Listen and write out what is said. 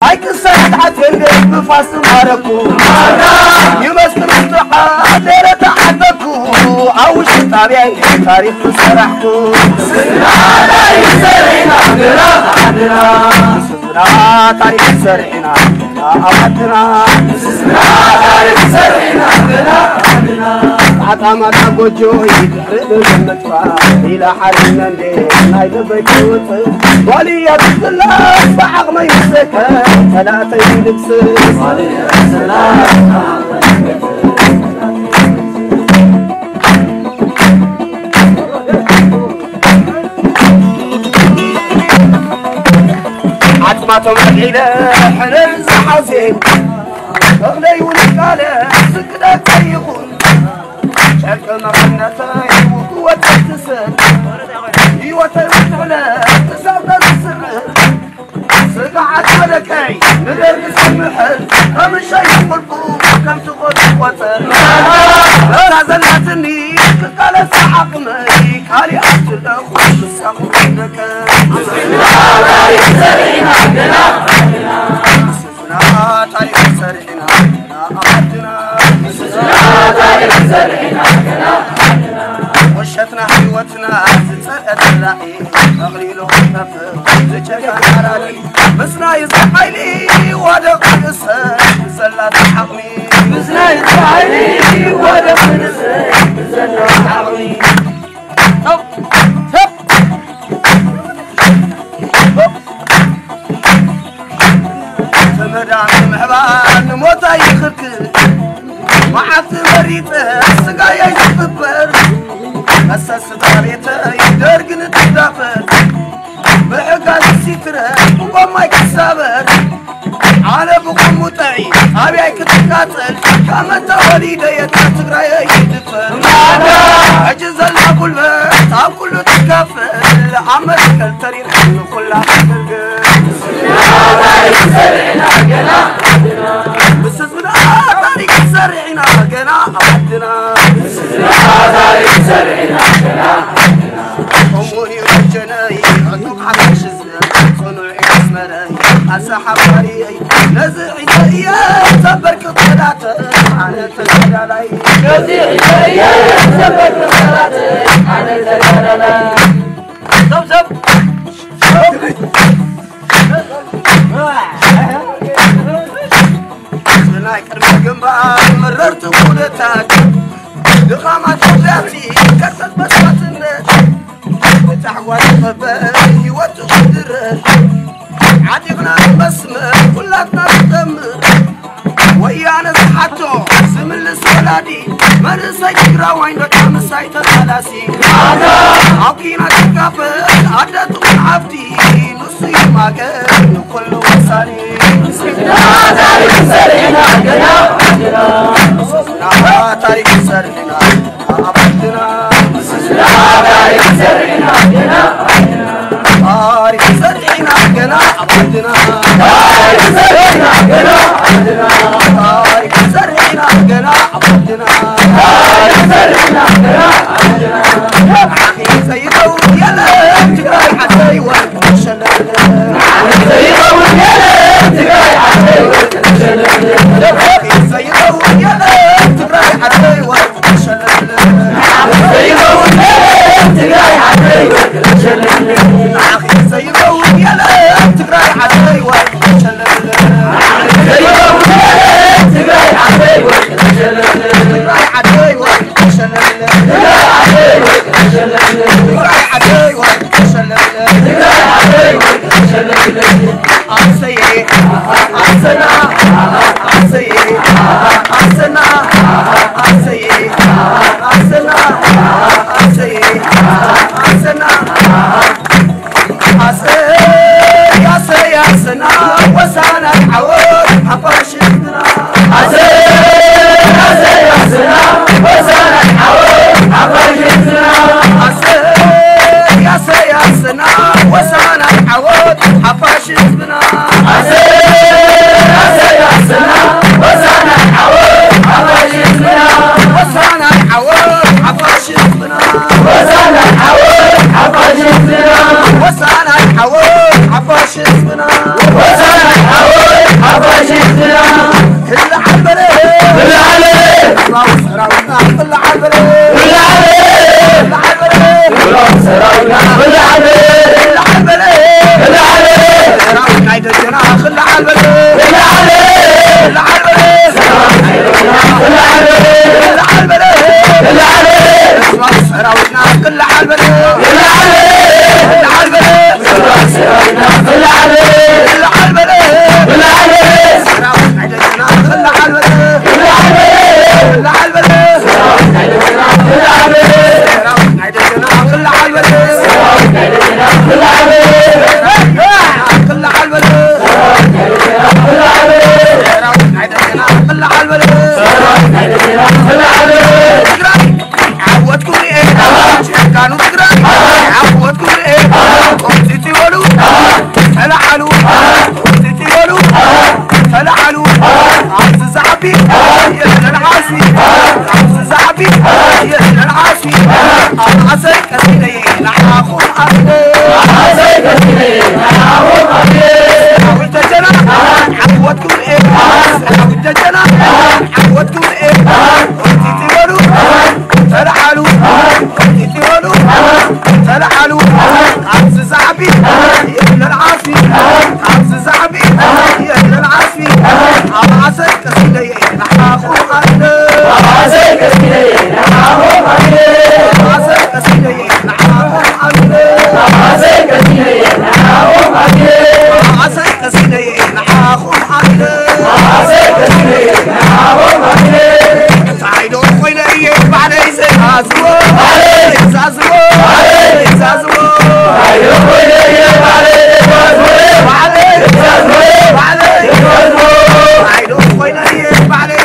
ኣይክሰረት ዓትንዴ ብፋስ ማረኩ ይመስክር ምስትውዓል ደረ ተዓደኩ ኣብ ውሽጢ ጣብያይ ታሪኽ ዝሰራሕኩ ስና ታሪኽ ሰሪሕና ግና ዓድና ስና ታሪኽ ሰሪሕና ግና ኣብ ዓድና ስና ታሪኽ ሰሪሕና ግና ዓድና ጣጣማታ ጎጆ ይድሕሪ ብምጥፋእ ኢላ ሓሪነ እንዴ ናይ ልበይ ክውፅእ ጓልያ ትፍለስ ብዓቕመይ ይሰከ ጸላእተይ ይድምስስ ዓጽማቶም ኣልዒለ ሕነን ዝሓዜ እኽለይ ውልቃለ ስግደት ይኹን ጨርቂ መቐነተይ ውክወት ትስር ህይወተይ ውትዕለ ክሳብ ተስስር ስጋዓት መለከይ ንደርጊ ሰምሕል ከምሸይ ቁልቁ ከም ትኾን ቆጽር እታ ዘላትኒ ክቃለስ ዓቕመይ ካሊእ ኣብትለኹ ምሳኹ ደቀ ስና ታሪኽ ሰሪሕና ግና ዓድና ስና ታሪኽ ሰሪሕና ግና ዓድና ወሸትና ህይወትና ዝጸርአ ተራኢ ኣቕሊሉ ክጠፍእ ዝጨካ ሓራዲ ምስናይ እዚ ሓይሊ ዋደቕ ርእሰ ብዘላታ ዓቕሚ ምስናይ እዚ ሓይሊ ዋደቕ ርእሰ ብዘላታ ዓቕሚ ተመዳ ንምሕባር ንሞታ ይኽልክል መዓልቲ መሪፀ ስጋየይ ዝቕበር መሰስ ስድራ ቤተይ ደርግ ንትዳፈር ብሕጋ ዝሲትረ ብጎማይ ክሳበር ኣነ ብቑሙጠዒ ኣብያይ ክትቃፀል ካብ መታ ወሊደ የታ ትግራየይ ይድፈር ሕጂ ዘላ ጉልበት ኣብ ኩሉ ትካፈል ኣብ መትከል ተሪር ንኹላ ተገልገል ምስ ህዝብና ታሪክ ሰሪዕና ገና ኣብ ዓድና እሙን እዩ ጀነይ ዕጡቕ ሓፋሽ ህዝብ ጽኑዕ እዩ መስመረይ ቃልሲ ሓባሪየይ ነዚ ሒዘ እየ ዘበርክኽ ጠላተይ ኣነ ተጋዳላይ ነዚ ሒዘ እየ ዘበርክኽ ጠላተይ ኣነ ተጋዳላይ ሰብ ሰብ ናይ ቅድሚ ግንባር መረርቲ ኩነታት ድኻማት ፍርያት ይከተል መስዋዕትነት ብታሕጓስ ዝኸበ ህይወቱ ክድረር ዓጢቕና ንመስመር ኩላትና ንጠምር ወያነ ዝሓቶ ዝምልስ ወላዲ መንእሰይ ትግራዋይ ደቂ ኣንስታይ ተቃላሲ ኣብ ኪናት ትካፈል ኣደ ትኹን ሓፍቲ ንሱ ይማገር ንኹሉ ወሳኒ ታሪክ ሰርሕና ኣብ ዓድና ታሪክ ሰርሕና ገና ኣብ ዓድና ታሪክ ሰርሕና ገና ኣብ ዓድና ታሪክ ሰርሕና ገና ኣብ ዓድና ታሪክ ሰርሕና ገና ኣብ ዓድና ታሪክ ሰርሕና ገና ኣብ ዓድና ታሪክ ዘይኸውን የለን ትግራይ ዓደይ ወርቅ ትሸለለ ታሪክ ዘይኸውን የለን ትግራይ ዓደይ ወርቅ ትሸለለ ታሪክ ዘይኸውን የለን ትግራይ ዓደይ ወርቅ ክልዓል በለ፣ ክልዓል በለ፣ ክልዓል በለ፣ ክልዓል በለ፣ ሰራዊትና ክልዓል በለ፣ ክልዓል በለ፣ ክልዓል በለ፣ ክልዓል በለ፣ ሰራዊት ናይ ደጀና ክልዓል በለ፣ ክልዓል በለ፣ ክልዓል በለ፣ ሰራዊት ናይ ደጀና ክልዓል በለ፣ ሰራዊት ናይ ደጀና ክልዓል በለ፣ ክልዓል በለ፣ ክልዓል በለ፣ ሰራዊት ናይ ደጀና ክልዓል በለ፣ ሰራዊት ናይ ደጀና ክልዓል በለ። ትግራይ ዓወትኩም ርኤ፣ ጨካኑ ትግራይ ዓወትኩም ርኤ። ቆምሲቲ በሉ ተለዓሉ፣ ቆምሲቲ በሉ ተለዓሉ። ኣብዚ ዝዓቢ የለን ዓስቢ፣ ኣብዚ ዝዓቢ የለን ዓስቢ። ኣብ ኣሰይ ቀሲነየ ንዓኹም ኣቢለ፣ ኣብ ኣሰይ ቀሲነየ ንዓኹም ኣቢለ። ሰራዊት ደጀና ዓወትኩም ርኤ፣ ሰራዊት ደጀና ዓወትኩም ርኤ። ቆምሲቲ በሉ ተለዓሉ፣ ቆምሲቲ በሉ ተለዓሉ። ኣብዚ ዝዓቢ የለን ዓስቢ፣ ኣብዚ ዝዓቢ የለን ዓስቢ። ኣብ ኣሰይ ቀሲነየ ንዓኹም ኣቢለ፣ ኣብ ኣሰይ ቀሲነየ ንዓኹም ኣቢለ፣ ኣብ ኣሰይ ቀሲነየ ንዓኹም ኣቢለ፣ ኣብ ኣሰይ ቀሲነየ ንዓኹም ኣቢለ፣ ኣብ ኣሰይ ቀሲነየ ንዓኹም ኣቢለ፣ ኣብ ኣሰይ ቀሲነየ ንዓኹም ኣቢለ። እንታይ ዶ ኮይነ እየ ባዕለይ ዘዛዝሞ፣ ባዕለይ ዘዛዝሞ፣ ባዕለይ ዘዛዝሞ። እንታይ ዶ ኮይነ እየ ባዕለይ ዘዛዝሞ፣ ባዕለይ ዘዛዝሞ፣ ባዕለይ ዘዛዝሞ። እንታይ ዶ ኮይነ እየ ባዕለይ